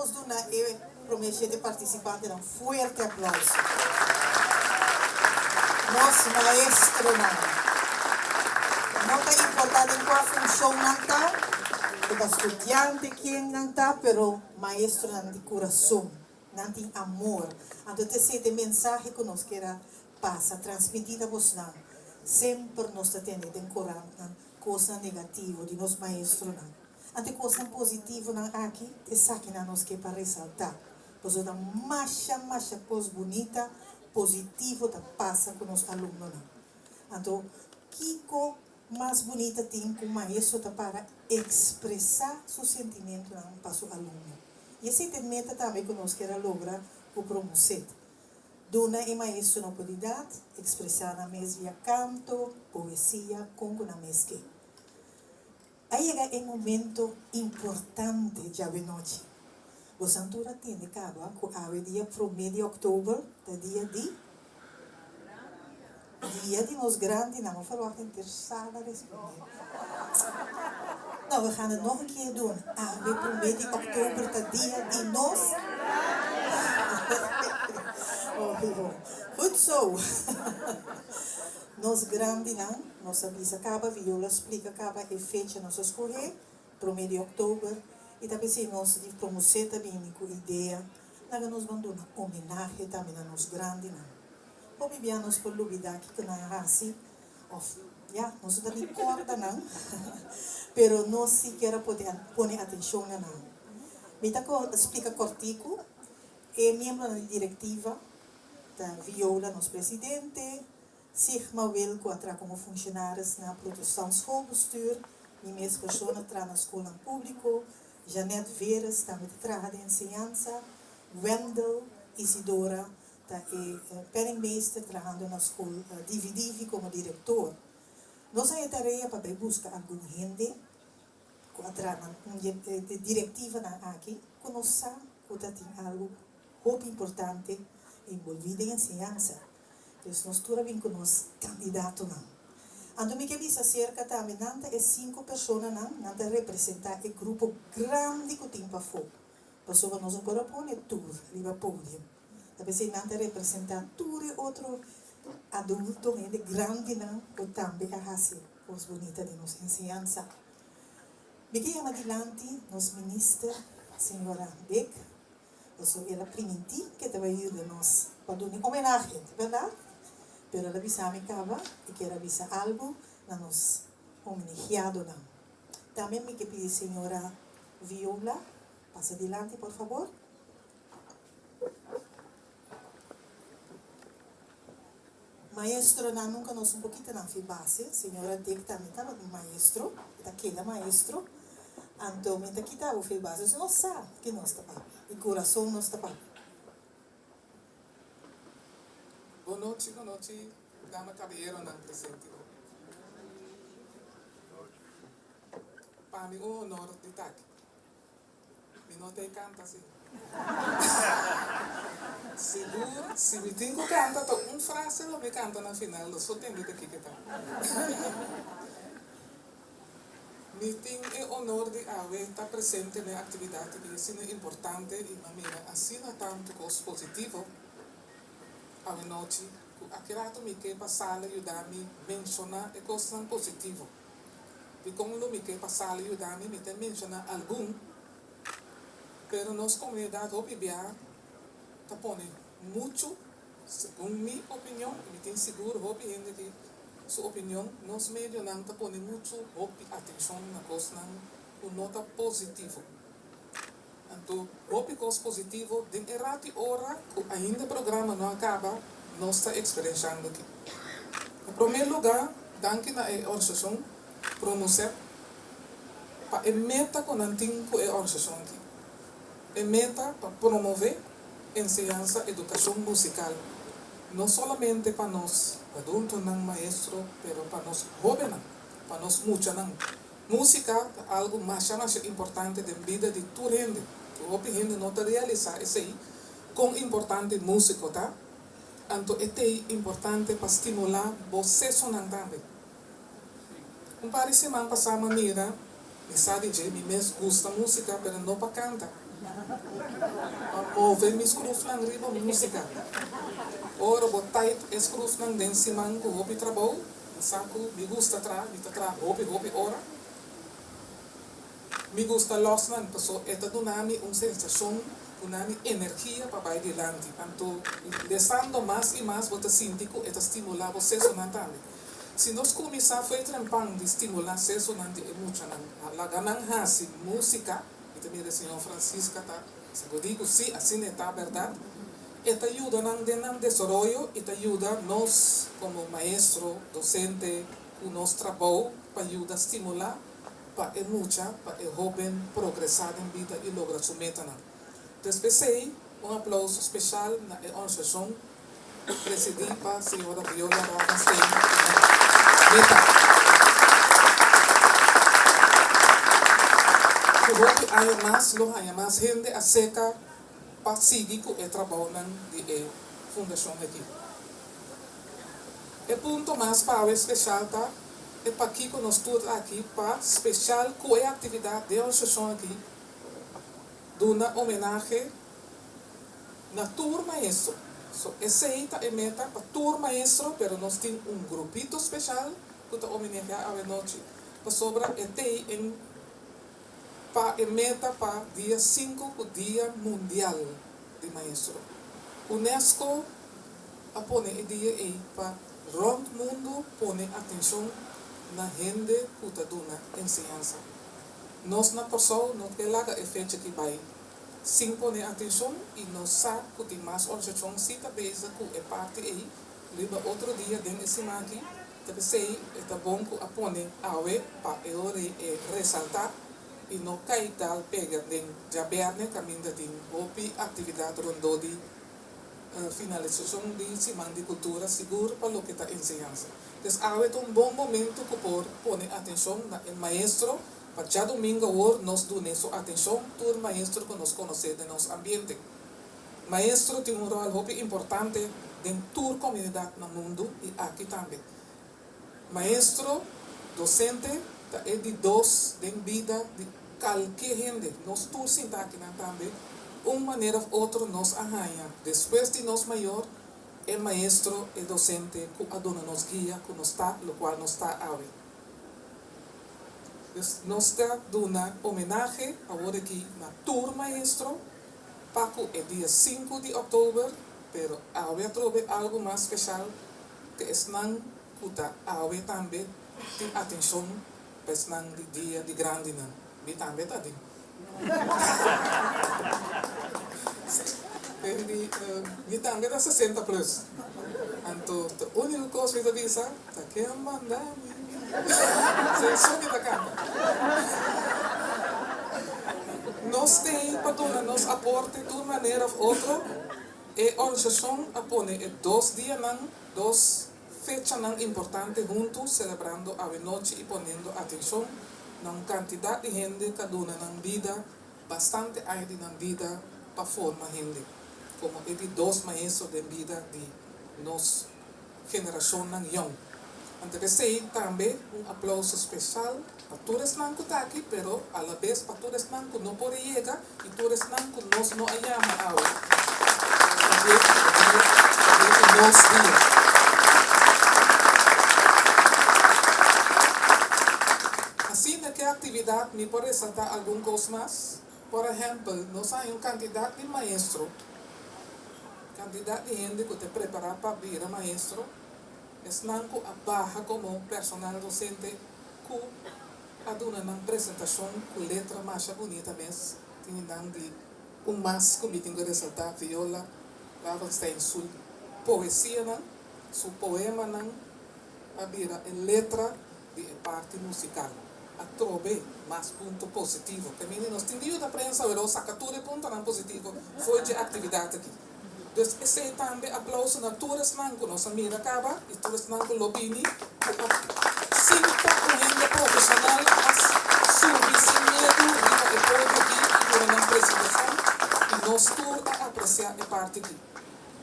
nos duna e promé shete partisipantenan fuerte aplauso. Nos maestronan. No ta importá den kua funshon nan ta, ku ta studiante kien nan ta, pero maestronan di kurason. Nan tin amor. Anto ta esei ta e mensahe ku nos kier a pasa, transmití na bosnan. Semper nos ta tende den korantnan kosnan negativo di nos maestronan. Anto e kosnan positivonan aki, ta esakinan nos ke pa resaltá. Pasobra ta masha masha kos bunita, positivo ta pasa ku nos alumnonan. Anto kiko mas bunita tin ku maestro ta para ekspresá su sentimentunan pa su alumno? I esei ta e meta tambe ku nos kier a logra ku Promoset. Duna e maestronan oportunidat ekspresá nan mes via kanto, poesia, kon ku nan mes ke. A yega e momento importante djawe nochi. Bosan tur a tende kaba ku awe dia promé di òktober ta dia di Dia di nos grandinan. Bo ferwagt henter sala respondé. Nou, we gaan het nog een keer doen. Awe promé di òktober ta dia di nos. Goed zo. Nos grandinan, nos a bisa kaba, Viola splika kaba e fecha nos a skohé, promé di òktober, i ta p'esei nos di Promosé ta bini ku idea, laga nos ban duna homenahe tambe na nos grandinan. Hopi bia nos por lubidá kiko nan a hasi, òf ya, nos no ta ni kòrda nan, pero nos sí kier a pone atenshon na nan. Mi ta splika kòrtiku, e miembronan di direktiva ta Viola, nos presidente, Sigma Wil ku a traha komo funshonaris na Protestant Schoolbestuur, mi mes persona traha na skolnan públiko, Jeanette Veres tambe ta traha den enseñansa, Wendell Isidora ta e penningmeester trahando na skol Divi Divi komo direktor. Nos a e tarea pa bai buska algun hende ku a traha na un di e direktivanan aki ku nos sa ku ta tin algu hopi importante enbolbí den enseñansa. Dus nos tur a bin ku nos kandidatonan. Anto mi ke bisa aserka tambe nan ta e sinku personanan, nan ta representá e grupo grandi ku tin pafó. Pasobra nos no por a pone tur riba podium. Ta p'esei nan ta representá tur e otro adulto, hende grandinan ku tambe a hasi kos bunita den nos enseñansa. Mi ke yama dilanti nos minister, señora Beck. Pasobra el a primintí ku e ta bai yuda nos pa duna e homenahe, ta bèrdat? Pero el a bisa mi kaba e kier a bisa algu na nos homenaheadonan. Tambe mi ke pidi señora Viola pasa dilanti por fabor. Maestronan nunka nos un pokito nan fi base, señora Dick tambe tabata un maestro, e ta keda maestro, anto mi ta kita bo fi base, nos sa ki nos ta papia, di kurason nos ta papia. Bon nochi, bon nochi dama kabayeronan presente. Pa mi un honor di ta aki. Mi no ta e canta si. Sigur si mi tin cu canta ta un frase lo mi canta na final lo so tende ta kiko ta. Mi tin e honor di awe ta presente na e actividad aki asina importante y m'a mira asina tanto cos positivo awe nochi cu aki rato mi ke pa sala yuda mi menciona e cosnan positivo. Dikon lo mi ke pa Sally yuda mi? Mi ta menshoná algun, pero nos komunidat hopi bia ta pone muchu, segun mi opinion, i mi tin sigur hopi hende di su opinion, nos medionan ta pone muchu hopi atenshon na kosnan ku no ta positivo. Anto hopi kos positivo den e ratu i ora ku ainda e programa no a kaba nos ta eksperenshando aki. Na promé lugá danki na e organisashon Promosep pa e meta ku nan tin ku e organisashon aki. E meta pa promové enseñansa edukashon musikal no solamente pa nos adultonan, maestro, pero pa nos hóbennan, pa nos muchanan. Músika ta algu masha masha importante den bida di tur hende. Hopi hende no ta realisá esei, kon importante músiko ta. Anto e t'ei importante pa stimulá bo sesonan tambe. Un par di siman pasá m'a mira, mi sa di dje, mi mes gusta músika, pero no pa kanta. move mi skrufnan riba músika. Ora bo type e skrufnan den siman ku hopi trabou, mi sa ku mi gusta traha, mi ta traha hopi hopi ora. Mi gusta lòs nan paso e ta duna mi un sensashon, duna mi energia pa bai dilanti. Anto lesando mas i mas bo ta sinti ku e ta stimulá bo sesonan tambe. Si nos kuminsá fo'i trempan di stimulá sesonan di e muchanan, laga nan hasi músika, mi ta mira e señor Francisca ta sagudí ku sí, asina e ta bèrdat, e ta yuda nan den nan desaroyo i ta yuda nos komo maestro, dosente, ku nos trabou pa yuda stimulá pa e mucha, pa e hóben progresá den bida i logra su metanan. Despesei, un aplouso speshal na e organisashon presidí pa señora Viola Ravenstein i nan meta. Ku hopi aña mas lo haña mas hende aserka pa sigui ku e trabounan di e fundashon aki. E punto mas pa awe speshal ta e pakiko nos tur ta aki pa speshal ku e aktividat den organisashon aki duna homenahe na tur maestro. So esey ta e meta pa tur maestro pero nos tin un grupito special cu ta homenagea awe nochi pasobra e tey en pa e meta pa dia sinku cu dia mundial di maestro. Unesco a pone e dia ey pa rond mundo pone atencion na hende cu ta duna enseñansa. Nos na Corsou no ke laga e fecha ki bay sin pone atenshon i nos sa ku tin mas organisashon si ta bezig ku e parti ei riba otro dia den e siman aki, ta p'esei e ta bon ku a pone awe pa e ora ei e resaltá i no kai dal pega den djabièrnè kaminda tin hopi aktividat rondó di finalisashon di Siman di Kultura sigur pa loke ta enseñansa. Des awe ta un bon momento ku por pone atenshon na e maestro. Pa djadumingu awor nos dun'é su atenshon tur maestro ku nos konosé den nos ambiente. Maestro tin un ròl hopi importante den tur komunidat na mundu i aki tambe. Maestro, dosente, ta e di dos den bida di kalke hende. Nos tur sinta akinan tambe, un manera òf otro nos a haña despues di nos mayor e maestro, e dosente ku a duna nos guia ku nos ta lokual nos ta awe. Dus nos ta duna homenahe awor aki na tur maestro pa ku e dia sinku di òktober, pero awe atrobe algu mas speshal te esnan ku ta awe tambe tin atenshon pa esnan di dia di grandinan. Mi tambe ta den. Mi tambe ta sesenta plus. Anto ta úniko kos mi ta bisa ta ken manda mi. Esei so mi ta kanta. Nos tei pa duna nos aporte di un manera of otro. E organisashon a pone e dos dianan, dos fechanan importante huntu selebrando awenochi i poniendo atenshon na un kantidat di hende ka duna nan bida bastante aña di nan bida pa forma hende komo e di dos maestro den bida di nos generashonnan yòn. Anto p'esei tambe un aplouso speshal pa tur esnan ku ta aki pero alabes pa tur esnan ku no por a yega i tur esnan ku nos no a yama awe pabia pabia di nos dia. Asina ke aktividat mi por resaltá algun kos mas. Por ehèmpel, nos haña un kantidat di maestro, kantidat di hende ku ta prepará pa bira maestro, esnan ku a baha komo personal dosente ku a duna nan presentashon ku letra masha bunita mes, tin nan di un mas ku mi tin ku resaltá, Viola Ravenstein su poesianan, su poemanan a bira e letra di e parti musical. Atrobe mas punto positivo. Caminda nos tin di yuda prensa awero saca tur e puntonan positivo fo'i dje actividad aki. Dus esey tambe aplauso na tur esnan cu nos a mira caba y tur esnan cu lo bini cu a sinta un hende profesional a subi sin miedu riba e podio aki y duna nan presentacion y nos tur a aprecia e parti aki.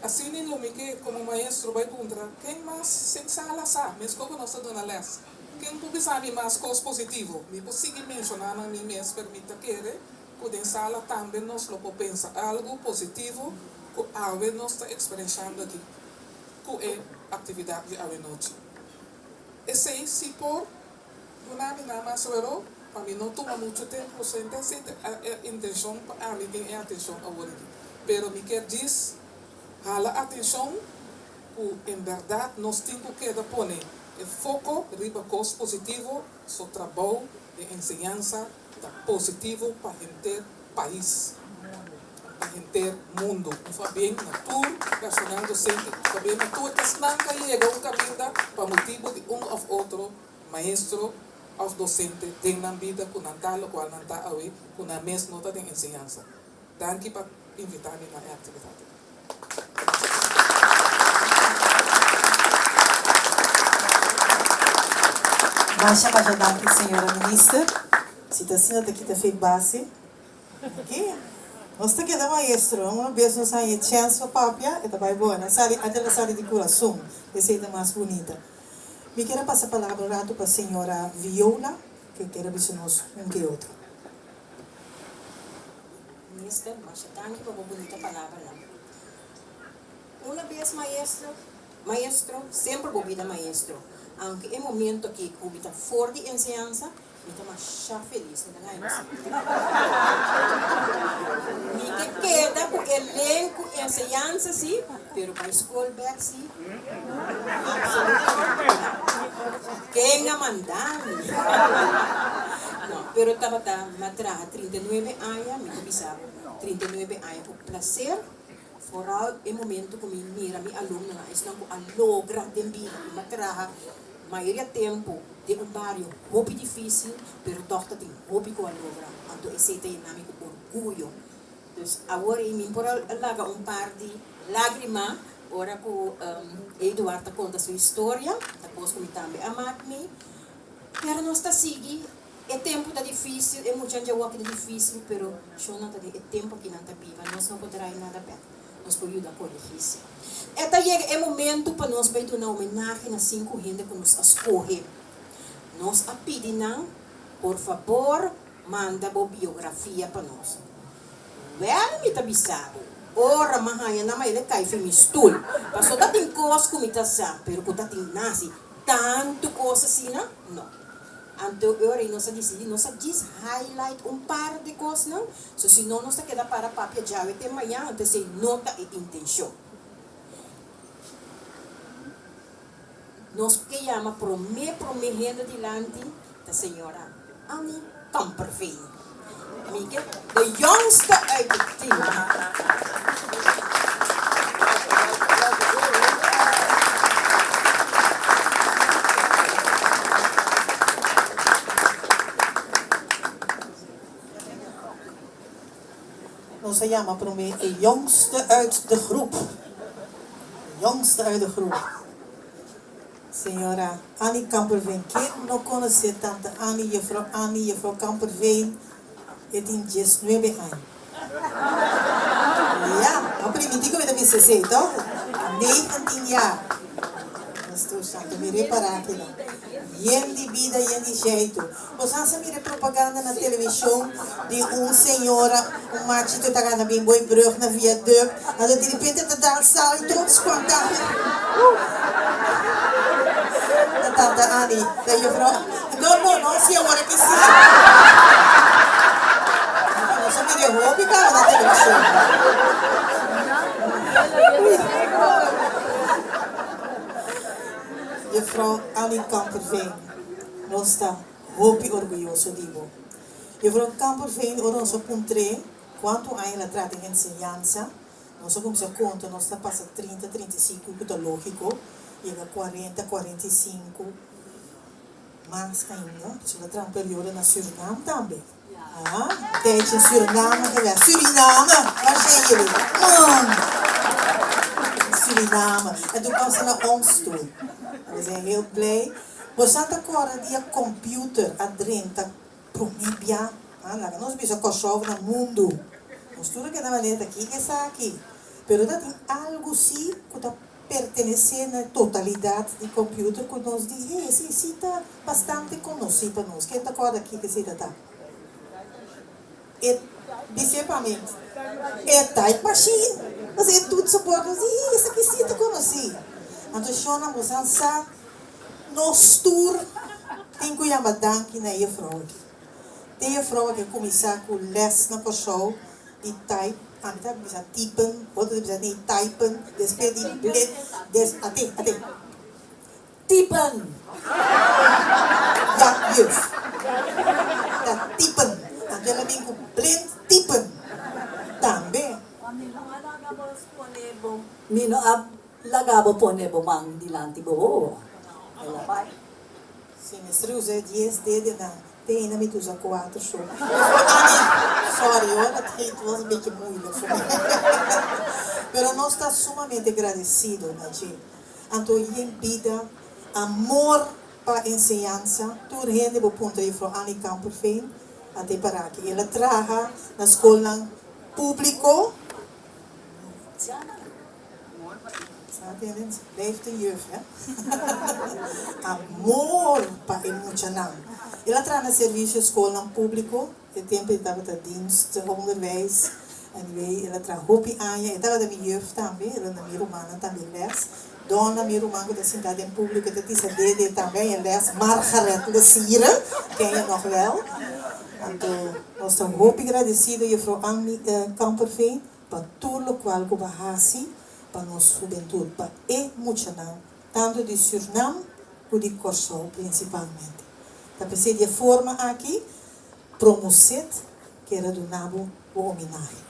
Asina lo mi ke komo maestro bai puntra, Ken mas sin sala sa, meskos ku nos ta duna lès? Ken por bisa mi mas kos positivo? Mi por sigui menshoná nan mi mes, pero mi ta kere ku den sala tambe nos lo por pensa algu positivo ku awe nos ta eksperenshando aki ku e aktividat di awe nochi. Esei si por duna mi nan mas wero pa mi no tuma muchu tempu sente si ta e intenshon pa ami tin e atenshon awor aki. Pero mi kier djis hala atenshon ku en bèrdat nos tin ku keda pone e foko riba kos positivo, so trabou den enseñansa ta positivo pa henter pais, pa henter mundu. Un fabien na tur personal docente, un fabien na tur esnan ku a yega un kaminda pa motibu di un òf otro maestro òf docente den nan bida ku nan ta lokual nan ta awe ku nan mes no ta den enseñansa. Danki pa invitá mi na e aktividat aki. Masha masha danki señora minister. Si ta asina ta kita fe base. Oke. Nos ta keda maestro. Una bes nos haña e chèns pa papia e ta bai bon. A sali antes a sali di kurason. Esei ta mas bunita. Mi kier a pasa palabra un ratu pa señora Viola ke kier a bisa nos un ke otro. Minister, masha danki pa bo bunita palabranan. Una bes maestro, maestro, semper bo bida maestro. Aunke e momento aki ku mi ta for di enseñansa, mi ta masha felis, mi ta gana bo sinti. Mi ke keda ku elenku enseñansa si, pero bai skol bek si, absolutamente no. Ken a manda mi? No, pero tabata mi a traha 39 aña, mi ta bisa bo, 39 aña ku placer, foral e momento ku mi mira mi alumnonan, esnan ku a logra den bida, mi a traha mayoria tempu den un bario hopi dificil, pero tog ta tin hopi ku a logra, anto esei ta yena mi ku orguyo. Dus awor ei mi por a laga un par di lagrima ora ku Eduard ta konta su historia, ta kos ku mi tambe a mak mi. Pero nos ta sigui, e tempu ta dificil, e muchan djawoki ta dificil, pero shonnan ta den e tempu aki nan ta biba, nos no por drai nada bek, nos por yuda korigí si. E ta yega e momento pa nos bai duna homenahe na sinku hende ku nos a skohe. Nos a pidi nan, por fabor manda bo biografia pa nos. Wèl, mi ta bisa bo, ora m'a haña nan, m'a el e kai fi mi stul. Pasobra ta tin kos ku mi ta sa, pero ku ta tin nasi tantu kos asina, no. Anto e ora ei nos a disidí, nos a djis highlight un par di kosnan, so si no nos ta keda para papia djawe te mañan, anto esei no ta e intenshon. Nos ke yama promé promé hende dilanti ta señora Annie Kamperveen. Mi ke de jongste uit het team. Nos a yama promé e jongste uit de groep. De jongste uit de groep. Señora Annie Kamperveen. Ken no konosé tante Annie, juffrouw Annie, juffrouw Kamperveen? E tin diesnuebe aña. Ya, no primintí ku mi ta bisa esei, tòg? Negentien jaar. Nos tur santu, mi repará kila. Yen di bida, yen di jeitu. Bo sa sa mira e propaganda na televishon di un señora, un machito ta gana bin boi brug na viaduct, anto diripente ta dal salto spantá. Ta tanta Annie, ta juffrouw, no, no, no, si awor aki si. Nos a mira e hopi kaba na televishon. Juffrouw Annie Kamperveen. Nos ta hopi orguyoso di bo. Juffrouw Kamperveen, ora nos a puntr'é kuantu aña el a traha den enseñansa, nos a kuminsá konta, nos ta pasa trinta, 35, ku ta lógiko, yega kuarenta, 45, mas ainda, pasobra el a traha un periodo na Surinam tambe. Ah, un tijdje in Suriname gewerkt. Suriname! Waar zijn jullie? Man! Suriname. En toen kwam ze naar ons toe. En we zijn heel blij. Bosan ta kòrda dia computer a drenta promé bia? Ah, laga nos bisa Kòrsou na mundu. Nos tur a keda manera ta kiko esaki. Pero ta tin algu si ku ta pertenesé na e totalidat di computer ku nos di, hey, esei si ta bastante konosí pa nos. Ken ta kòrda kiko esei ta ta? E. Bis'é pa mi, E type machine? Nos e toetsenbord. Nos di, Hi, esaki sí ta konosí. Anto shonnan bosan sa, nos tur tin ku yama danki na e jefrou aki. Te jefrou aki a kuminsá ku lès na Kòrsou di type, ami ta bisa typen, otro ta bisa nee typen, despues di blit, des, ate, ate. Typen! Ja, juf. Ta typen. Anto el a bin ku blind typen tambe. Mi no a laga bo pone bo. Mi no a laga bo pone bo man dilanti bo wowo. El a bai. Si mester usa e dies dedenan, te ainda mi ta usa kuater so. Annie, sorry hoor, het was een beetje moeilijk voor mij. Pero nos ta sumamente gradecido na dje. Anto yen bida, amor pa enseñansa, tur hende bo puntra Juffrouw Annie Kamperveen a te para aki. El a traha na skolnan públiko. Blijft een juf hè. Amor pa e muchanan. El a traha na servisio skolnan públiko, e tempu e tabata dienst onderwijs. Anyway, el a traha hopi aña. E tabata mi juf tambe, el a na mi rumannan tambe les. Donna, mi ruman ku ta sinta den públiko, ta tisa dede tambe aña les. Margaret Lesire, ken je nog wel. Anto nos ta hopi gradesido Juffrouw Annie Kamperveen pa tur lokual ku bo a hasi pa nos hubentut, pa e muchanan, tantu di Sürnam ku di Kòrsou prinsipalmente. Ta p'esei di e forma aki Promoset kier a duna bo bo homenahe.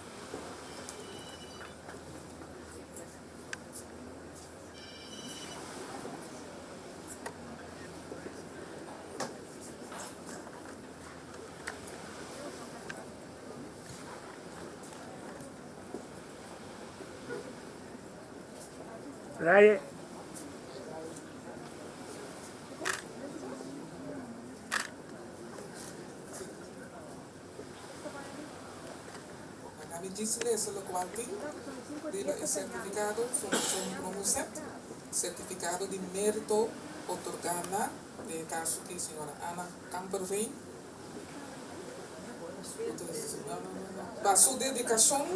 Raye. Laga mi djis lesa lokual tin riba e sertifikado Fundashon Promoset, Sertifikado di Mérito otorgá na, den e kaso aki, señora Ana Kamperveen, pa su dedikashon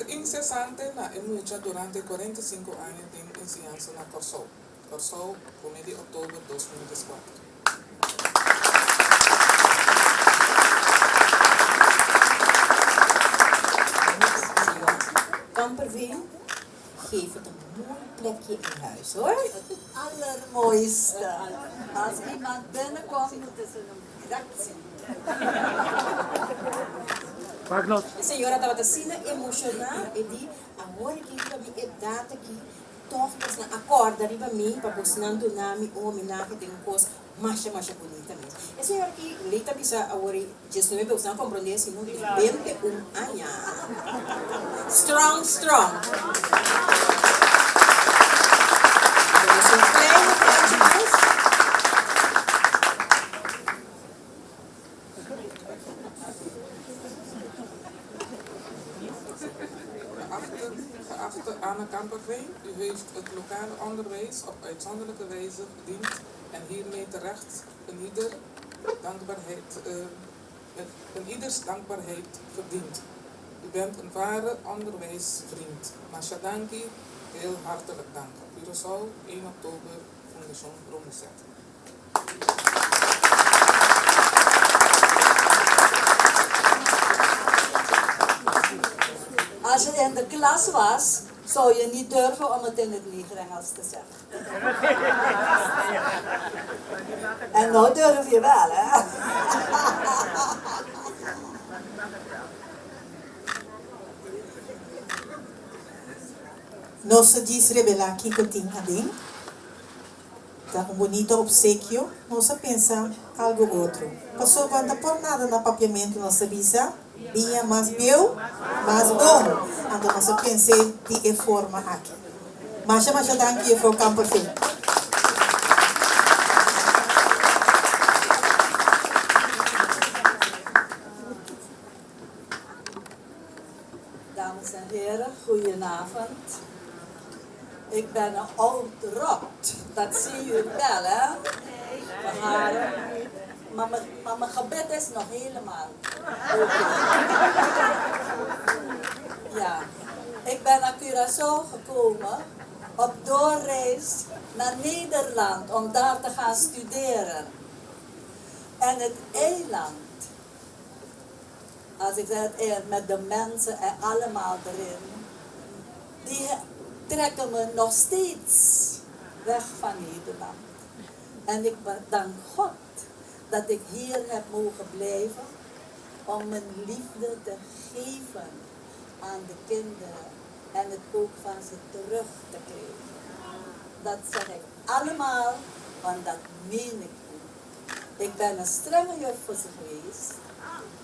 insesante na e mucha durante 45 aña den enseñansa na Kòrsou. Kòrsou, promé di òktober 2014. Kamperveen, geef het een mooi plekje in huis hoor. Het allermooiste. Als iemand binnenkomt moeten ze hem direct zien. Pak nos. E señora tabata asina emoshoná, e di, Awor aki riba mi edat aki, Tòg bosnan a kòrda riba mi pa bosnan duna mi un homenahe den un kos masha masha bunita mes. E señor aki lei ta bisa awor e diesnuebe bosnan a komprondé sino di bente un aña. Strong strong. Nos un kleine praatje mes. Geachte Anne Kamperveen, u heeft het lokale onderwijs op uitzonderlijke wijze gediend en hiermee terecht een ieder dankbaarheid, een ieders dankbaarheid verdiend. U bent een ware onderwijsvriend. Masha danki, heel hartelijk dank. Curaçao, 1 oktober, Fundashon Promoset. Als je in de klas was, zou je niet durven om het in het Nederlands te zeggen. En nou durf je wel, hè? Nos ta djis rebelá kiko tin aden. Ta un bunito obsekio, nos a pensa algo otro. Pasobra no ta por nada na papiamentu nos ta bisa, Biña mas bieu, mas bon. Anto nos a pens'é di e forma aki. Masha masha danki Juffrouw Kamperveen. Dames en heren, goedenavond. Ik ben een oud rot, dat zien jullie wel hè? Mijn haren. Maar mijn, maar mijn gebit is nog helemaal oké. Ja, ik ben naar Curaçao gekomen op doorreis naar Nederland om daar te gaan studeren. En het eiland, als ik zeg het eiland met de mensen en allemaal erin, die trekken me nog steeds weg van Nederland. En ik dank God dat ik hier heb mogen blijven om mijn liefde te geven aan de kinderen en het ook van ze terug te krijgen. Dat zeg ik allemaal, want dat meen ik ook. Ik ben een strenge juf voor ze geweest,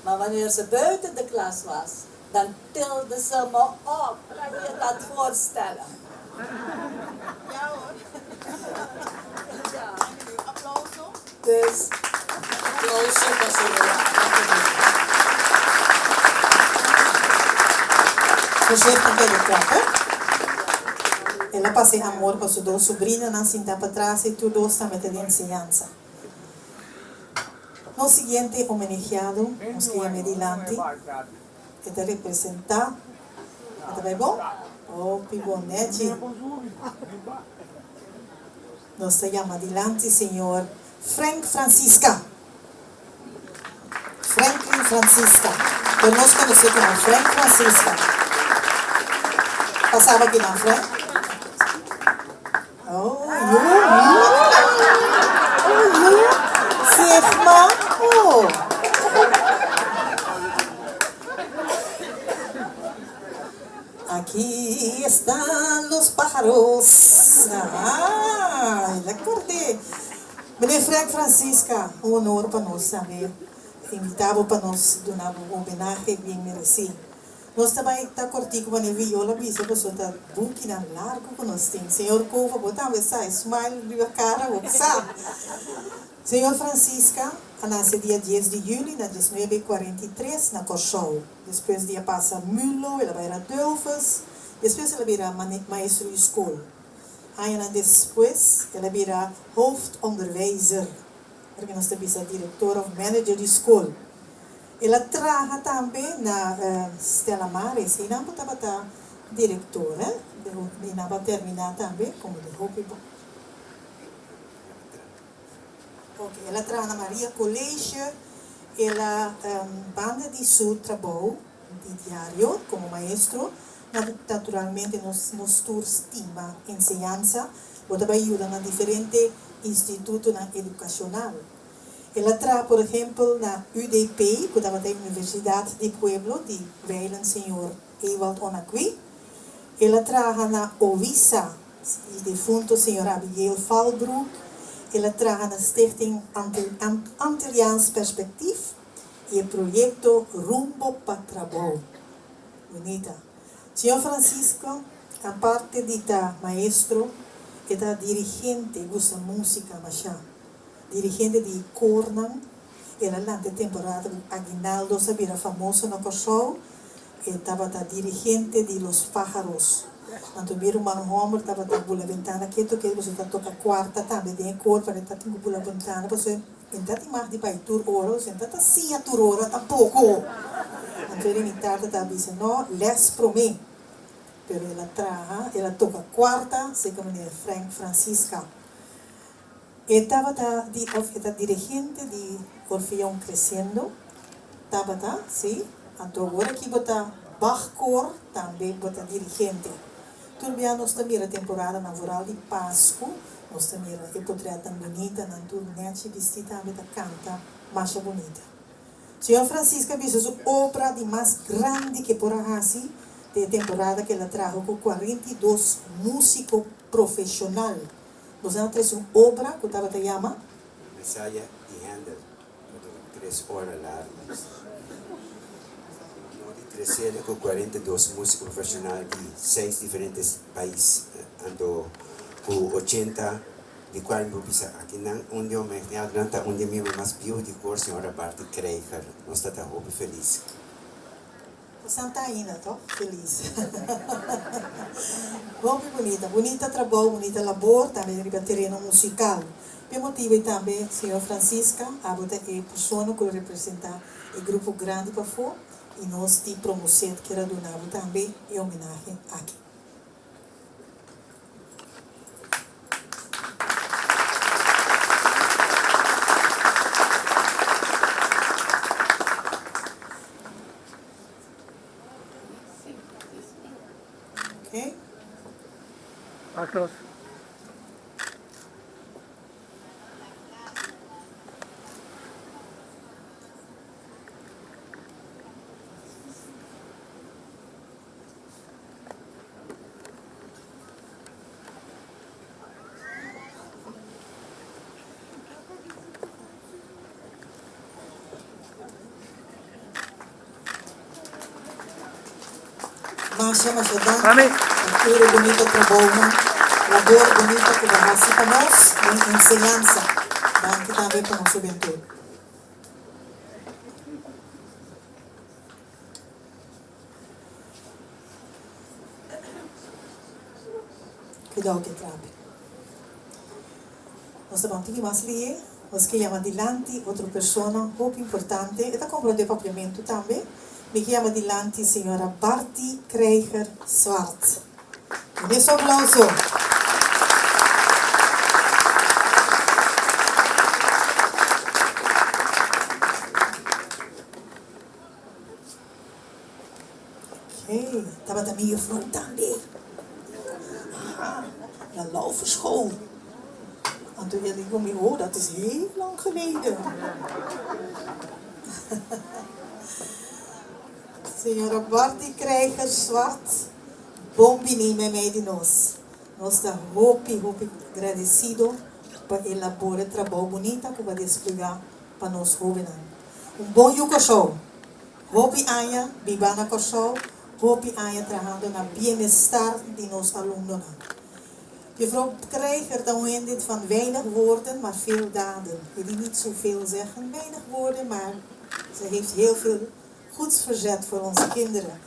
maar wanneer ze buiten de klas was, dan tilde ze me op. Kan je je dat voorstellen? Ja hoor. Ja. Aplauso. Dus. Aplauso pa señora Antonia. Voorzichtig bij de trap, hè? El a pasa e amor pa su dos sobrinanan sinta patras y tur dos tambe ta den enseñansa. Nos siguiente homenajeado, nos ke yam'é dilanti, e ta representá, e ta bai bon? Hopi bon, nechi. Nos ta yama dilanti señor Frank Francisca. Franklin Francisca, pero nos conoce como Frank Francisca. Pasaba kinan, Frank? Oh, yu, yu. Oh, yu. Sigma. Oh. Aquí están los pájaros. Ah, el a acordé. Meneer Frank Francisca, un honor pa nos tambe invita bo pa nos duna bo un homenahe bien mereci. Nos ta bay ta cortico manera Viola bisa pasobra ta bukinan largo cu nos tin. Señor Cova bo tambe sa e smile riba cara bo sa. Señor Francisca a nace dia dies di juli na diesnuebe 43 na Corsou. Despues di a pasa Mulo el a bay Radulphus, despues el a bira maestro di scol. Añanan despues el a bira hoofdonderwijzer, ora ku nos ta bisa direktor òf manager di skol. El a traha tambe na Stella Maris, einan bo tabata direktor, hè? Einan bo a terminá tambe komo di hopi bo. Ok, el a traha na Maria College, el a banda di su trabou di diario komo maestro, Naturalmente nos nos tur stima enseñansa, bo ta bai yuda na diferente institutonan edukashonal. El a traha por ehempel na UDP, ku tabata e Universidat di Pueblo di Wijlen señor Ewald Onaqui. El a traha na OWISA, di defunto señor Abigail Valbroek. El a traha na Stichting Antilliaans Perspectief i e proyekto Rumbo pa Trabou. Bunita. Señor Francisco, aparte di ta maestro, e ta dirigente, gusta musica masha. Dirigente di kornan, el a lanta e temporada ku Aguinaldo sa bira famoso na Kòrsou, e tabata dirigente di Los Pájaros. Anto mi ruman hòmber tabata bula bentana ketu ketu pasobra e ta toka kuarta tambe den e kor, pero e ta tin ku bula bentana pasobra E ta tin mag di bai tur ora, osea, e ta ta siña tur ora tampoko. Anto e mi tata ta bisa, No, les promé. Pero el a traha, el a toka kuarta, seka meneer Frank Francisca. E tabata di, òf e ta dirigente di Orfeon Creciendo, tabata, sí. Anto awor aki bo ta Bachkoor, tambe bo ta dirigente. Tur bia nos ta mira temporadanan vooral di Pasku, nos ta mira e potretnan bunita, nan tur nechi bisti tambe ta canta masha bunita. Señor Francisca bisa su obra di mas grandi ke por a haci den e temporada ke el a traha cu 42 musico profesional. Nos a trece un obra cu tabata yama. Messiah di Handel. No dura tres ora largu. No di tresele ku 42 músiko profeshonal di seis diferente pais, anto ku 80 di kual mi por bisa akinan un di homenajeadonan ta un di e miembro mas bieu di kor, señora Barty Krijger. Nos ta ta hopi felis. Bosan ta ainda toch? Feliz. Hopi bunita. Bunita trabou, bunita labor tambe riba tereno musical. P'e motibo ei tambe señor Francisca abo ta e persona cu lo representa e grupo grandi pafó y nos di Promoset kier a duna bo tambe e homenahe aki. Okay. Pak nos. Masha masha danki pa tur e bunita trabounan, labor bunita ku bo hasi pa nos den enseñansa. Danki tambe pa nos hubentud. Cuidao ke trapi. Nos ta ban tiki mas lie. Nos ke yama dilanti otro persona hopi importante. E ta comprende papiamentu tambe. Mi ke yama dilanti señora Barty Krijger Zwart. Dune su aplauso. Oké, tabata mi juffrouw tambe. Aha, na Lauverschool. Anto el di ku mi, oh, dat is heel lang geleden. Señora Barty Krijger Zwart, bon bini meimei di nos. Nos ta hopi, hopi gradesido pa e labor, e trabou bunita ku bo a desplegá pa nos hóbennan. Un bon yu Kòrsou! Hopi aña bibá na Kòrsou, hopi aña trahando na bienestar di nos alumnonan. Juffrouw Krijger ta un hende van weinig woorden, maar veel daden. E di niet zoveel zeggen, weinig woorden, maar ze heeft heel veel goeds verzet voor onze kinderen.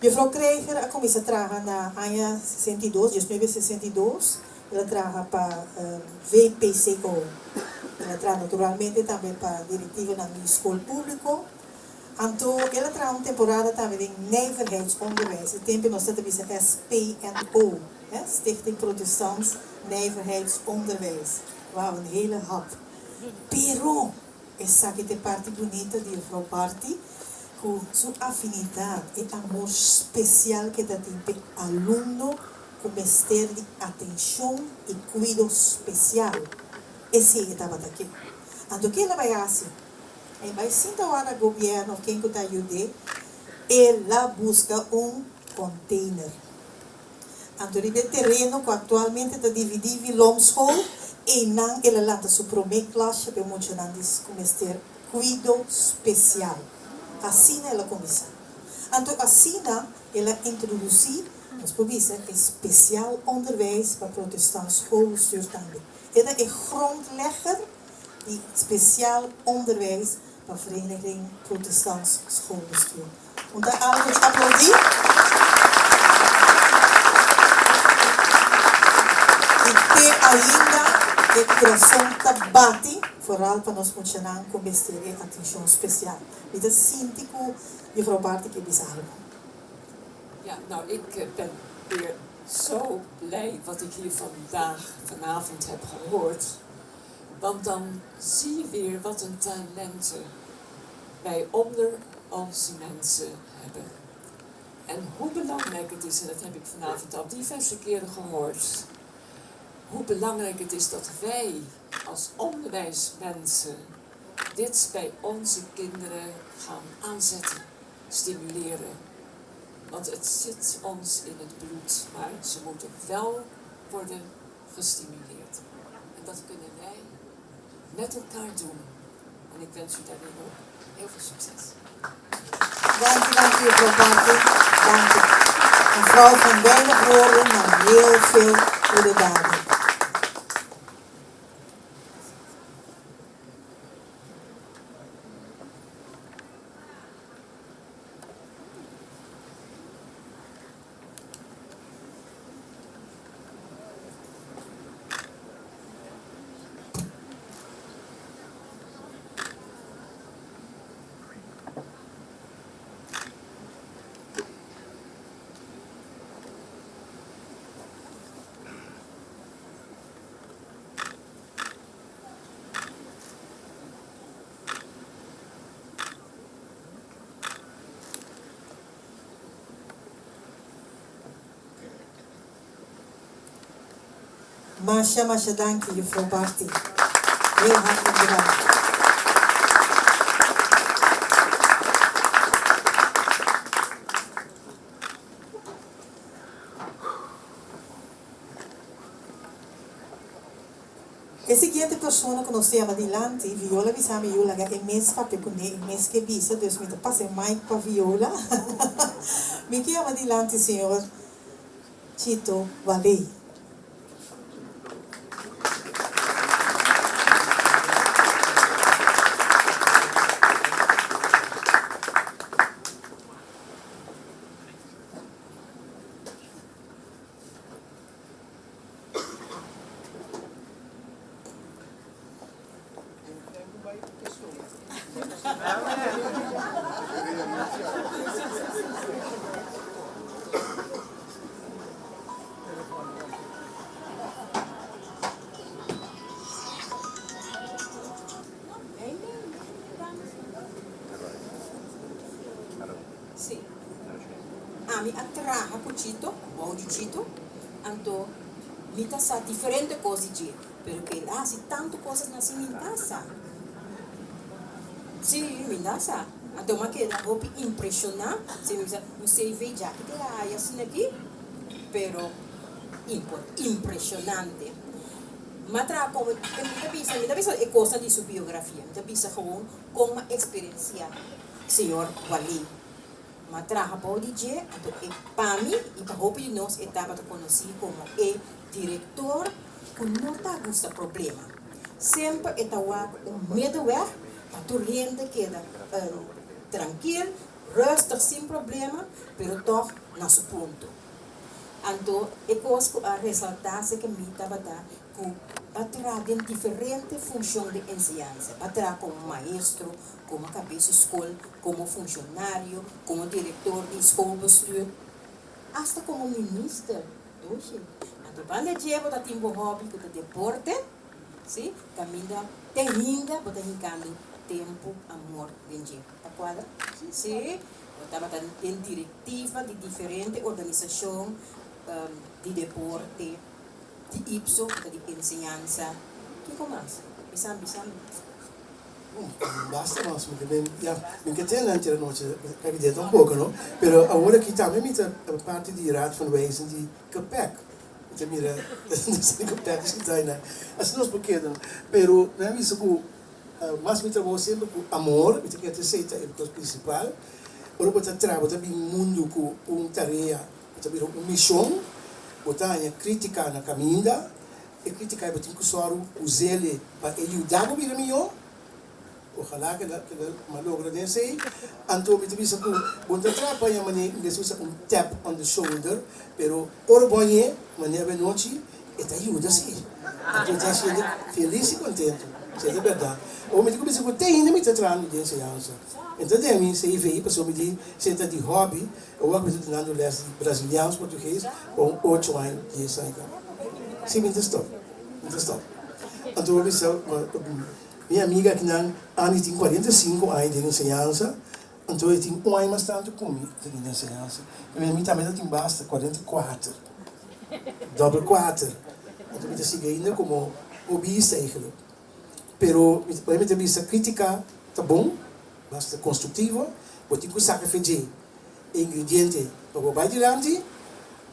Juffrouw Krijger a kuminsá traha na aña 62, diesnuebe 62, el a traha pa VPCO. El a traha naturalmente tambe pa directivonan di skol públiko. Anto el a traha un temporada tambe den Nijverheidsonderwijs, e tempe nos ta ta bisa SPNO, hè, Stichting Protestants Nijverheidsonderwijs. Wauw, un hele hap. Pero esaki ta e parti bunita di juffrouw Barty, ku su afinidat, e amor spesial ke ta tin p'e alumno ku mester di atenshon i kuido spesial. Esei e tabata ke. Anto ke el a bai hasi? E bai sinta wak na gobièrnu òf ken ku ta yud'é, el a buska un kònteiner. Anto riba e tereno ku aktualmente ta dividí Vilomschool, einan el a lanta su promé klasje pa e muchanan di ku mester kuido spesial. Asina el a kuminsá. Anto asina el a introdusí, nos por bisa, e spesiaal onderwijs pa protestant schoolbestuur tambe. E ta e grondlegger di spesiaal onderwijs pa Vereniging Protestants Schoolbestuur. Un ta algo di aplaudí. I te ainda e kurason ta bati, foral pa nos muchanan ku mester e atenshon spesial. Mi ta sinti ku Juffrouw Barty ke bisa algo. Ja, nou ik ben weer zo blij wat ik hier vandaag, vanavond heb gehoord. Want dan zie je weer wat een talenten wij onder onze mensen hebben. En hoe belangrijk het is, en dat heb ik vanavond al diverse keren gehoord, hoe belangrijk het is dat wij als onderwijsmensen dit bij onze kinderen gaan aanzetten, stimuleren. Want het zit ons in het bloed, maar ze moeten wel worden gestimuleerd. En dat kunnen wij met elkaar doen. En ik wens u daarin ook heel veel succes. Danki, danki juffrouw Barty. Danki. Een vrouw van weinig woorden, maar heel veel goede daden. Masha masha danki juffrouw Barty. Heel hartelijk bedankt. E siguiente persona ku nos ta yama dilanti, Viola bisa mi yu laga e mes papia kuné, e mes ke bisa, dus mi ta pasa e mic pa Viola. Mi ke yama dilanti señor Chito Waley. Sí. Ami a traha ku Chito, bou di Chito, anto mi ta sa diferente kos di dje, pero ku el a hasi tantu kosas na si mi ta sa. Sí, mi ta sa. Anto mi a keda hopi impreshoná, si mi bisa un CV djaki te haya asina aki, pero impreshonante. Mi a traha komo, mi ta bisa, mi ta bisa e kosnan di su biografia, mi ta bisa gewoon kon mi a eksperensiá Señor Wally. M'a traha bou di dje, anto e pa mi i pa hopi di nos e tabata konosí komo e direktor ku no ta gusta problema. Semper e ta wak un middenweg pa tur hende keda trankil, rustig, sin problema, pero tòg na su punto. Anto e kos ku a resaltá serka mi tabata ku ba traha den diferente funshon di enseñansa, ba traha komo maestro, komo kabes di skol, komo funshonario, komo direktor di schoolbestuur, asta komo minister, dushi. Anto banda dje bo ta tin bo hòbi ku ta deporte, si, kaminda te hinda bo ta hinkando tempu, amor den dje. Ta kuadra? Si. Bo tabata den direktiva di diferente organisashon di deporte, di IPSO, ku ta di enseñansa. Kiko mas? Bisa mi, bisa mi. Basta mas, mi ke men, ya, mi ke tene antes anochi, kaki dia tampoco, no? Pero awor aki tambe mi ta parti di Raad van Wijzen di Kepek. Mi ta mira, nos di Kepek sinta einan. Asina nos por keda, no? Pero mi a bisa ku mas mi trabou semper ku amor, mi ta kere esei ta e kos prinsipal. Ora bo ta traha, bo ta bin mundu ku un tarea, bo ta bira un mishon, bo ta haña kritika na kaminda, E kritika ei bo tin ku sòru us'el pa e yuda bo bira mihó. Ojalá ke la ma logra den esei. Anto mi ta bisa ku bo ta traha pa ña manera inglés usa un tap on the shoulder, pero ora bo hañ'é manera benochi e ta yuda sí. Anto e ta hasi hende felis i kontentu. Esei ta bèrdat. Awor mi ta kuminsá ku te ainda mi ta trahando den enseñansa. E ta den mi CV pasobra mi di esei ta di hòbi. Awor mi ta dunando lès di braziliaans, portugees pa un ocho aña, dies aña kaba. Sí, mi ta stop, mi ta stop. Anto bo bisa, mi amiga akinan, Andy tin 45 aña den enseñansa, anto e tin un aña mas tantu ku mi den enseñansa. Mi mi tambe ta tin basta, 44, dobbel kuater. Anto mi ta sigui ainda komo hobbyista eigenlijk. Pero mi ta bisa kritika ta bon, basta konstruktivo, bo tin ku saka fe dje e ingrediente pa bo bai dilanti,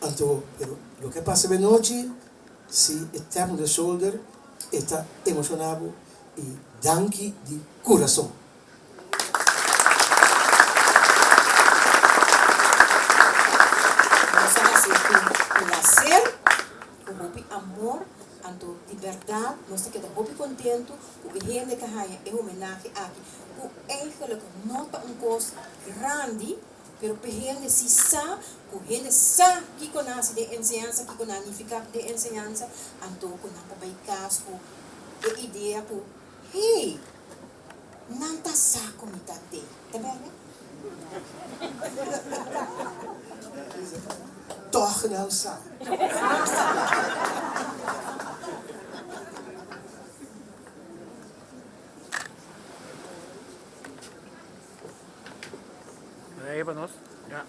anto pero loke a pasa benochi si e tap on the shoulder e ta emociona bo y danki di curason. Nos a haci cu placer, cu hopi amor, anto di berdad nos ta keda hopi contento cu e hende ke haya e homenahe aki, cu eigenlijk no ta un cos grandi, pero p'e hende si sa cu hende sa kico nan haci den enseñansa, kico nan a nifica den enseñansa, anto cu nan ta bay cas cu e idea cu, hey, nan ta sa cu mi ta te. Ta berde? Toch nan sa. Ahí pa nos. Ya.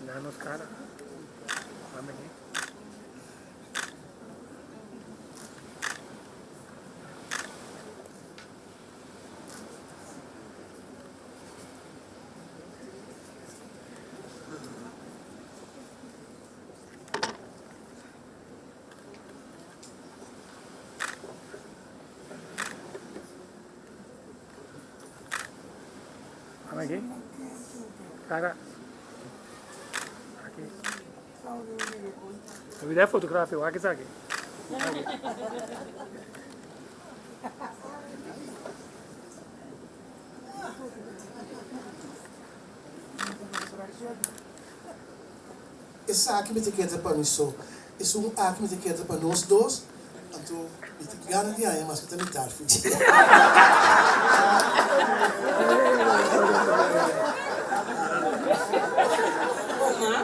Da nos cara. Mami aquí. Aki. Cara. Aki. Vida fotografia, wak esaki. Aki. Esaki mi ta keda pa mi so. Esun aki mi ta keda pa nos dos. Anto mi tin gana di haña maske ta mitar fichi. Oma,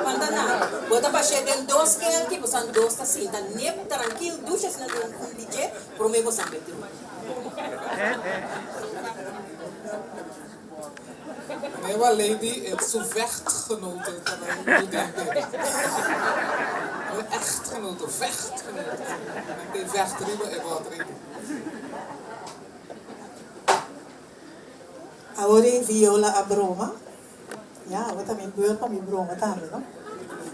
Manda nan, bo ta bash'é den dos kelki, bosan dos ta sinta nep trankil, dushi asina den un di dje, promé bosan bai drumi. Meneer Lady e su vechtgenoten ta bai nu den bebe. E echtgenoten, vechtgenoten. Nan ta e vecht riba e bot riba. Awor e viola a broma. Ya, awor ta mi beurt pa mi broma tambe, no?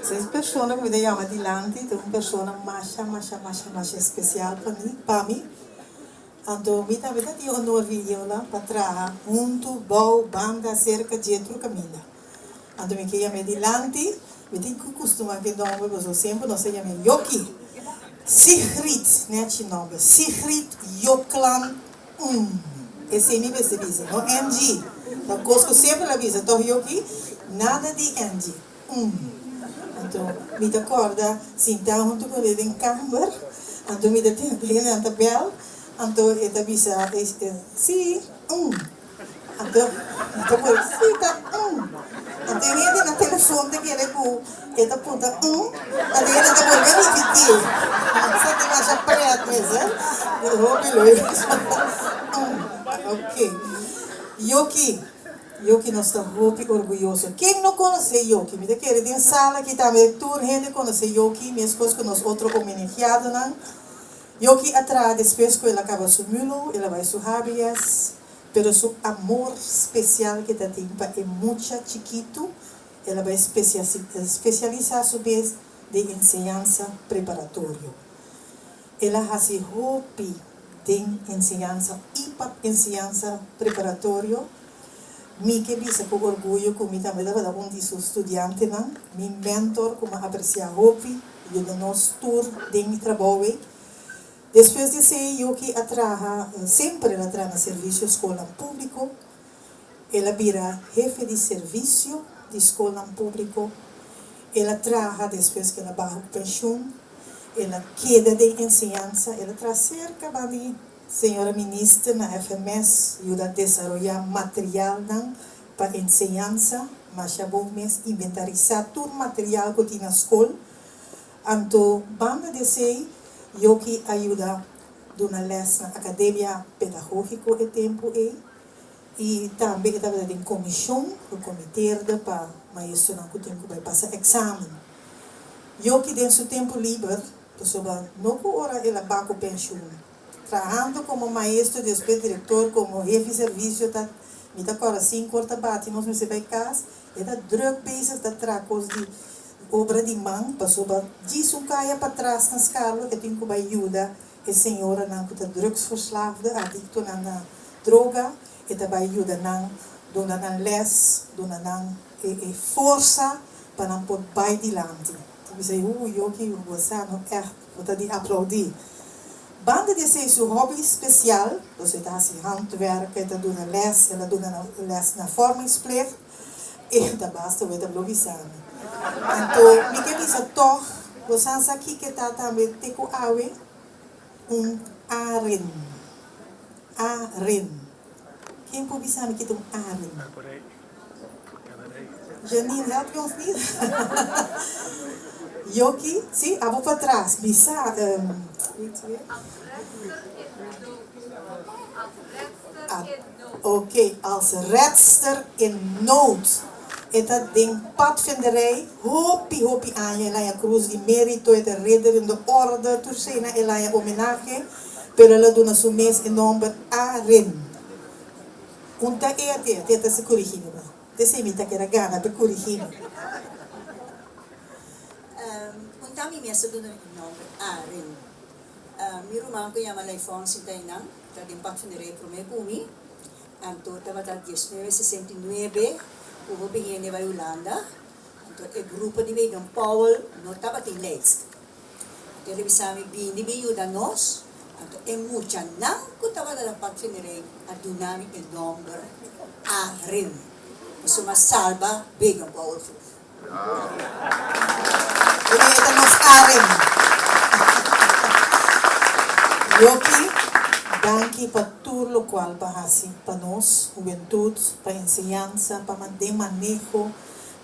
Ses persona ku mi ta yama dilanti ta un persona masha, masha, masha, masha espesial pa mi, pa mi. Anto mi tambe ta tin honor Viola pa traha huntu, bou, banda, serka dje tur kaminda. Anto mi ke yam'é dilanti, mi tin ku kustumá ku e nòmber pasobra semper nos ta yam'é Yoki. Sigrid, nèchi nòmber, Sigrid Yoklan Un. Esei mi mester bisa, no NG. Ta kos ku semper el a bisa tòg Yoki, nada di NG. Un. Anto mi ta kòrda sintá huntu ku e den kamber, anto mi ta tende e nan ta bèl, anto e ta bisa, Sí, un. Anto mi ta por, Sí, ta un. Anto e hende na telefon ta kere ku e ta punta un, anto e hende ta bolbe ripití. Sa ta masha prèt mes, eh. Hopi leuk. Un. Oké. Yoki. Yoki nos ta hopi orguyoso. Ken no konosé Yoki? Mi ta kere den sala aki tambe tur hende konosé Yoki, meskos ku nos otro homenajeadonan. Yoki a traha despues ku el a kaba su mulo, el a bai su HBS, pero su amor spesial ke ta tin pa e mucha chikitu, el a bai spesialisá su mes den enseñansa preparatorio. El a hasi hopi den enseñansa i pa enseñansa preparatorio. Mi ke bisa ku orguyo ku mi tambe tabata un di su studiantenan. Mi mentor ku mi a apresiá hopi, yuda nos tur den mi trabou ei. Despues di esei Yoki a traha, semper el a traha na servisio skolnan públiko. El a bira hefe di servisio di skolnan públiko. El a traha despues ku el a baha ku penshun. El a keda den enseñansa. El a traha serka ban di señora minister na FMS yuda desaroyá materialnan pa enseñansa. Masha bon mes inventarisá tur material ku tin na skol. Anto banda di esei Yoki a yuda duna lès na Akademia Pedagógiko e tempu ei. I tambe e tabata den komishon, gekomiteerde, pa maestronan ku tin ku bai pasa eksamen. Yoki den su tempu liber, pasobra no ku ora el a ba ku penshun, trahando komo maestro, despues direktor, komo hefi servisio ta mi ta kòrda sinkor ta bati nos mester bai kas, e ta drùk bezig ta traha kos di obra di man, pasobra djis un kaya patras na Skarlo e tin ku bai yuda E señoranan ku ta drugsverslaafde, adiktonan na droga, e ta bai yuda nan, duna nan les, duna nan e e forsa pa nan por bai dilanti. Ta bisa ei, Uu, Yoki, bo sa no ègt, bo ta di aplaudí. Banda di esei su hobby spesial, pasobra e ta hasi handwerk, e ta duna les, el a duna nan les na vormingsplicht, e ta basta bo e ta blo bisa mi. Anto mi ke bisa tòg, bo sa sa kiko e ta tambe te ku awe? Un aren. Aren. Ken por bisa mi ki ta un aren? Janine, help je ons niet? Yoki, si, abo patras, bisa, weet je weer? Oké, als redster in nood. E ta den padvinderij hopi hopi aña, el haña Cruz di Mérito, e ta Ridder in de Orde, tur sena el haña homenahe, pero el a duna su mes e nomber Aren. Un ta e a te, te ta si corigi mi ba. T'esei mi ta keda gana p'e corigi mi. Un ta mi mes a duna e nomber Aren. Mi ruman ku yama Laifon sinta einan, ta den padvinderij promé ku mi. Anto tabata 1969 ku hopi hende bai Hulanda, anto e grupo di Baden Powell no tabatin lijst. Anto el a bisa mi bini bin yuda nos, anto e muchanan ku tabata na padvinderij a duna mi e nòmber Arin, pasobra mi a salba Baden Powell groep. Ene ta nos Arin. Yoki, danki pa tur lokual bo a hasi pa nos hubentud, pa enseñansa, pa den maneho,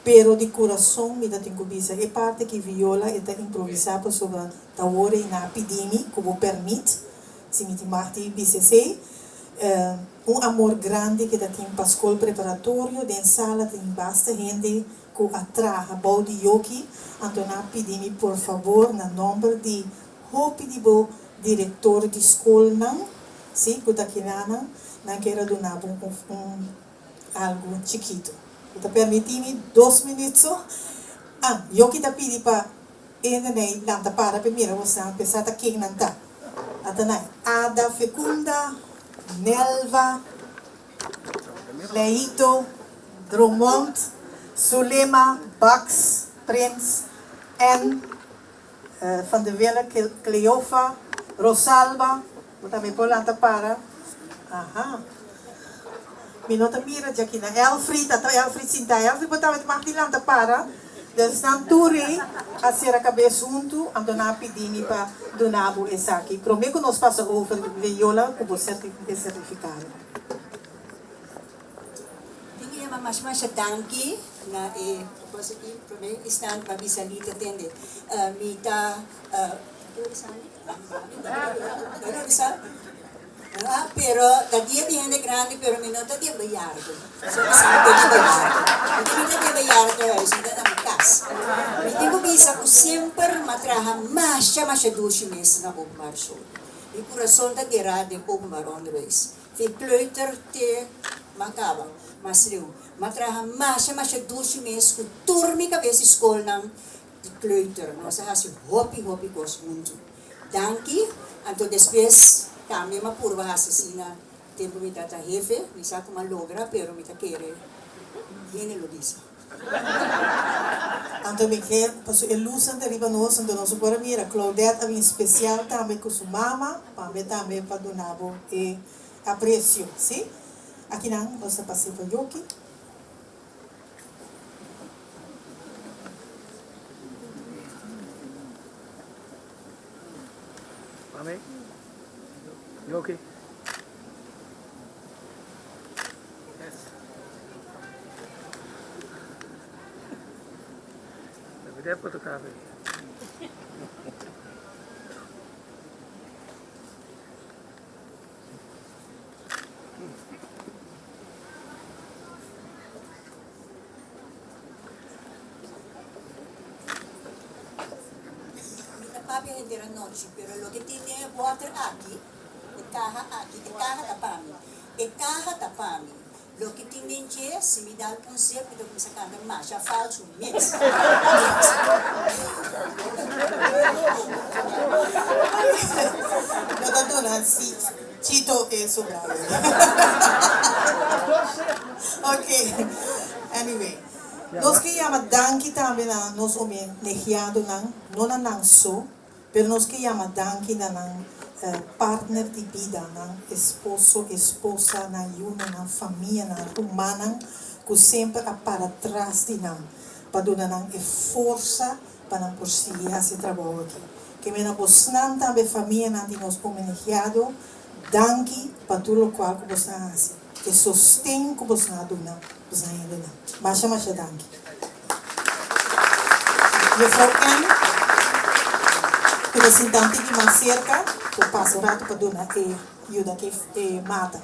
pero di kurason mi ta tin ku bisa e parti ki Viola e ta improvisá pasobra ta wor ei na pidi mi ku bo pèrmit si mi tin mag di bisa esei. Un amor grandi ke ta tin pa skol preparatorio, den sala tin basta hende ku a traha bou di yoki, anto nan a pidi mi por fabor na nomber di hopi di bo direktor di skolnan, si, ku ta kinanan, nan kier a duna bo un algu chikitu. Bo ta permiti mi dos minuut so? Ah, yoki ta pidi pa hende nei lanta para pa e mira bosan, p'e sa ta ken nan ta. Ata nan, Ada Fecunda, Nelva, Leito, Drummond, Zulema, Bax, Prins, en Van de Welle, Cleofa, Rosalba, bo tambe por lanta para. Aha. Mi no ta mira djaki na Elfried, ata Elfried sinta. Elfried bo tambe mag di lanta para. Dus nan tur ei a sera kabes huntu, anto nan a pidi mi pa duna bo esaki. Prome ku nos pasa over Viola ku bo e sertifikado. Tin ku yama masha masha danki na e propósito aki. Prome instante pa bisa Lita tende mi ta Ah, pero ta dia di hende grandi, pero mi no ta di bejaarden. So mi sa mi ta di bejaarden. Porque mi ta di bejaardenhuis, mi ta na mi cas. Mi tin cu bisa cu semper m'a traha masha masha dushi mes na openbare school. Mi curason ta derá den openbaar onderwijs. Fi kleuter te m'a caba, mas leu. M'a traha masha masha dushi mes cu tur mi cabes di scolnan di kleuter. Nos a haci hopi hopi cos hunto. Danki, anto despues tambe m'a purba hasi asina tempu mi ta ta hefe, mi sa ku m'a logra pero mi ta kere hende lo bisa. Anto mi ke paso e lusnan ta riba nos anto nos por a mira Claudette a bin spesial tambe ku su mama pambe tambe pa duna bo e apresio si. Akinan nos ta pase pa Yoki. Mami, Yoki. Yes. Deve ter fotografi. Mi ta papia henter anochi, pero loke tin den e bòter aki, e kaha aki, e kaha ta pa mi. E kaha ta pa mi. Loke tin den dje, si mi dal un sep, mi ta kuminsá kanta masha falsu mes. No ta duna si Chito e sobrado. Ok, anyway. Nos ke yama danki tambe na nos homenehiadonan, no na nan so, pero nos ke yama danki na nan partner di bida, nan esposo, esposa, nan yunan, nan famianan, rumannan ku semper a para tras di nan pa duna nan e forsa pa nan por sigui hasi e trabou aki. Ke mena bosnan tambe famianan di nos homenehiado, danki pa tur lokual ku bosnan a hasi. E sosten ku bosnan a duna bosnan hendenan. Masha masha danki. Juffrouw N ku ta sinta un tiki mas serka por pasa un ratu pa duna e yuda ku e mata.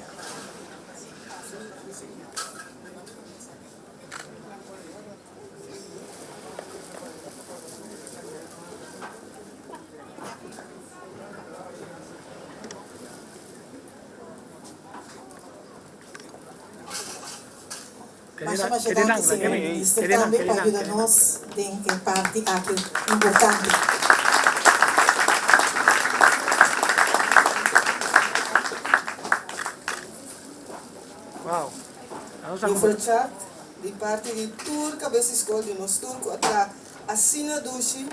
Masha masha danki señor minister tambe pa yuda nos den e parti aki importante. Juffrouw Chak, di parti di tur kabes di skol di nos tur ku a traha asina dushi,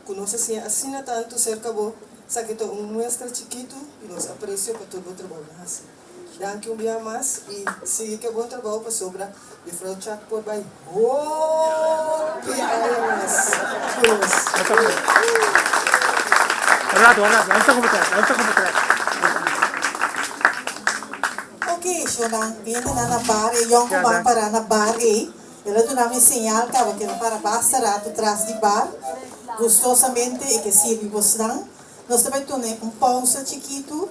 ku nos a siña asina tantu serka bo, esaki ta un muestra chikitu di nos apresio pa tur bo trabounan hasi. Danki un bia mas i sigui ku e bon trabou pasobra Juffrouw Chak por bai hopi aña mas ku nos. Ok, shownan, biendenan na bar, e yonkuman para na bar ei, el a duna mi señal kaba ku el a para basta rato tras di bar, gustosamente e ke sirbi bosnan. Nos ta bai tune un pausa chikitu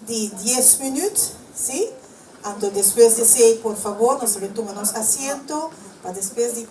di dies minüt, si? Anto despues di esei, por fabor, nos ta bai tuma nos asiento pa despues di.